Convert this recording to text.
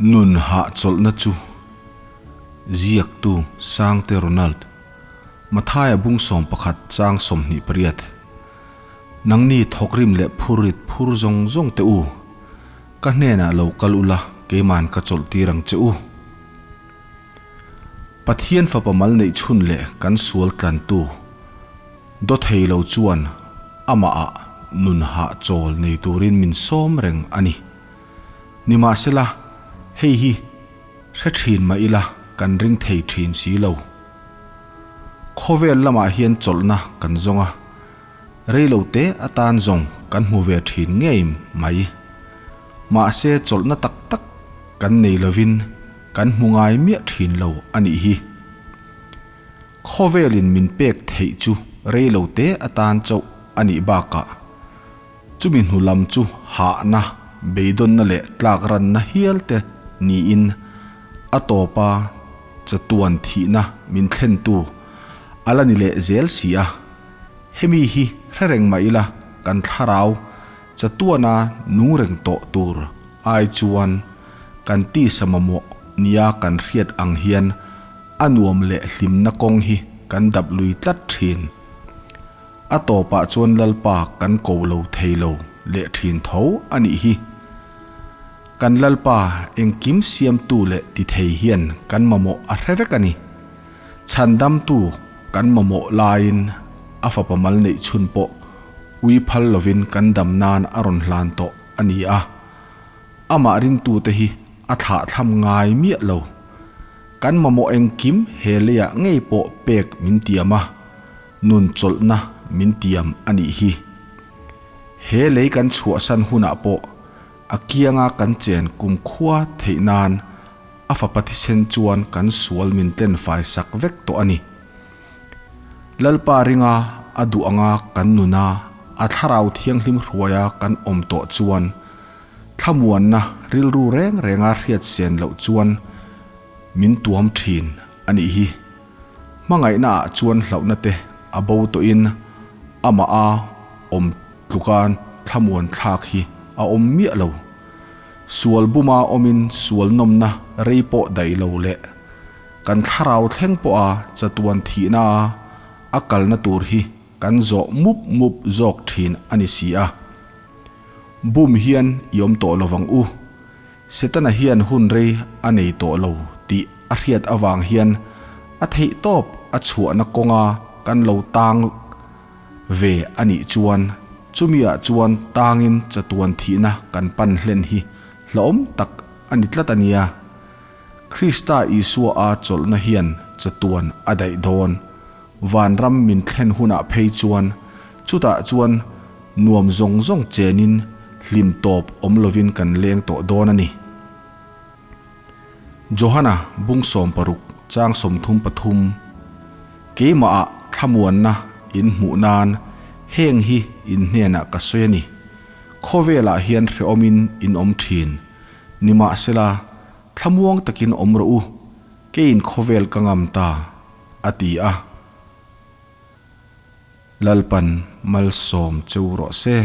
Nun hahchawlhna chu ziaktu Sangte Ronald, Mathaia bung 11 chang 28. Nangni thawkrim leh phurrit phur zawng zawng teh u, ka hnenah lo kal ula keiman ka chawlh tir ang che u. Pathian fapa mal neih chhun leh kan sual tlantu dawthei lo chuan amahah nun hahchawl nei turin min sawm reng a ni. Nimahsela, hei hi hre thin mah ila kan ring thei thin si lo. Khawvel lamah hian chawlhna kan zawng a, reilo te atan zawng kan hmu ve thin ngei mai. Mahse chawlhna tak tak kan nei lovin kan hmu ngai miah thin lo a nih hi. Khawvelin min pek theih chu reilo te atan chauh a nih bakah, Chumi hnu lam chu hahna, beidawnna leh tlakranna hial te niin a tawpa chatuan thihna min thlentu a la ni leh zel si a. Hemi hi hre reng mah ila kan thlarau chatuana nung reng tawh tur ai chuan kan tisa mamawh nia kan hriat ang hian a nuam leh hlimna kawng hi kan dap lui tlat thin. A tawpah chuan Lalpa kan ko lo thei lo leh thin tho a nih hi. Kan Lalpa engkim siamtu leh ti thei hian kan mamawh a hre vek a ni. Chhandamtu kan mamawh laiin a fapa mal neih chhun pawh ui phal lovin kan dam nan a rawn hlan tawh a ni a. Amah ringtute hi a thlahthlam ngai miah lo. Kan mamawh engkim he leiah ngei pawh pek min tiam a. Nun chawlhna min tiam a nih hi. He lei kan chhuahsan hunah pawh a kianga kan chen kumkhua theih nan a fapa thisen chuan kan sual min tlen fai sak vek tawh a ni. Lalpa ringa a duh anga kan nuna a thlarau thianghlim hruaia kan awm tawh chuan thlamuanna rilru reng renga hriat sen loh chuan min tuam thin a nih hi. Hmangaihna ah chuan hlauhna te a bo tawhin amah a awm tlukan thlamuan thlak hi a awm miah lo. Sual buma awmin sual nawmna rei pawh daih lo leh kan thlarau thleng pawha chatuan thihna a kalna tur hi kan zawh mup mup zawk thin a ni si a. Bum hian i awm tawh lovang u. Setana hian hun rei a nei tawh lo tih a hriat avang hian a theih tawp a chhuahna kawnga kan lo tang ve a nih chuan chumiah chuan tangin chatuan thihna kan pan hlen hi hlauhawm tak a ni tlat a nia. Krista Isua a chawlhna hian chatuan a daih dawn. Vanram min thlen hunah phei chuan chutah chuan nuam zawng zawng chenin hlim tawp awm lovin kan leng tawh dawn a ni. Johana bung 60 chang 33 Keimahah thlamuanna in hmuh nan heng hi in hnenah ka sawi a ni. Khawvelah hian hrehawmin in awm thin. Nimahsela, thlamuang takin awm rawh u, keiin khawvel ka ngam ta, a ti a. Lalpan malsawm cheu rawh se.